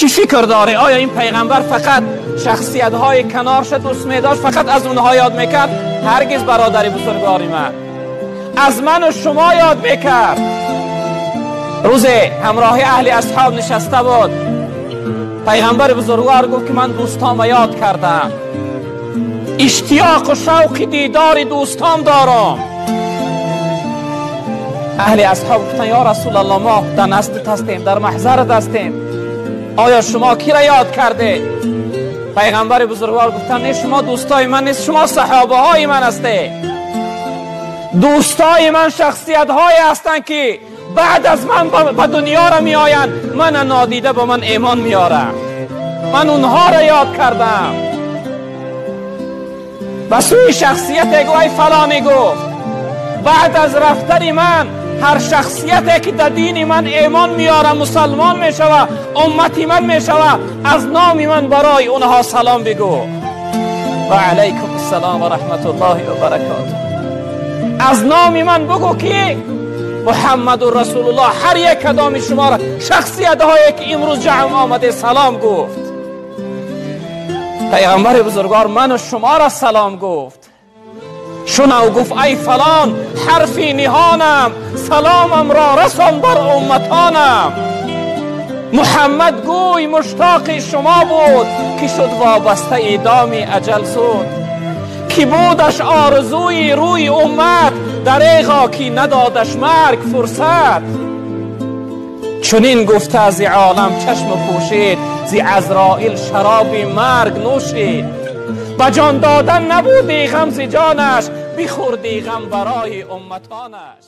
چی فکر داره؟ آیا این پیغمبر فقط شخصیت های کنارش دوست می داشت، فقط از اونها یاد میکرد؟ هرگز برادر بزرگوار من، از من و شما یاد میکرد. روز همراه اهل اصحاب نشسته بود، پیغمبر بزرگوار گفت که من دوستام یاد کردم، اشتیاق و شوق دیدار دوستام دارم. اهل اصحاب گفتن یا رسول الله، ما در نزدت هستیم، در محضرت هستیم، آیا شما کی را یاد کرده؟ پیغمبر بزرگوار گفتن نه، شما دوستای من نیست، شما صحابه های من هسته. دوستای من شخصیت های هستند که بعد از من به دنیا را می آیند، من نادیده به من ایمان میارم، من اونها را یاد کردم. به سوی شخصیت گوی فلانی گفت بعد از رفتن من هر شخصیتی که در دین من ایمان میاره، مسلمان میشوه، امتی من میشوه، از نام من برای اونها سلام بگو. و علیکم السلام و رحمت الله و برکاته. از نام من بگو که محمد رسول الله هر یک کدام شما را، شخصیت هایی که امروز جمع آمده، سلام گفت. پیغمبر بزرگوار من و شما را سلام گفت. شنو گفت ای فلان حرفی نهانم، سلامم را رسان بر امتانم. محمد گوی مشتاق شما بود، که شد وابسته ایدامی اجل زود. که بودش آرزوی روی امت، دریغا کی ندادش مرگ فرصت. چنین گفته از عالم چشم پوشید، زی عزرائیل شراب مرگ نوشید. به جان دادن نبودی غم زی جانش، بخوردی غم برای امتانش.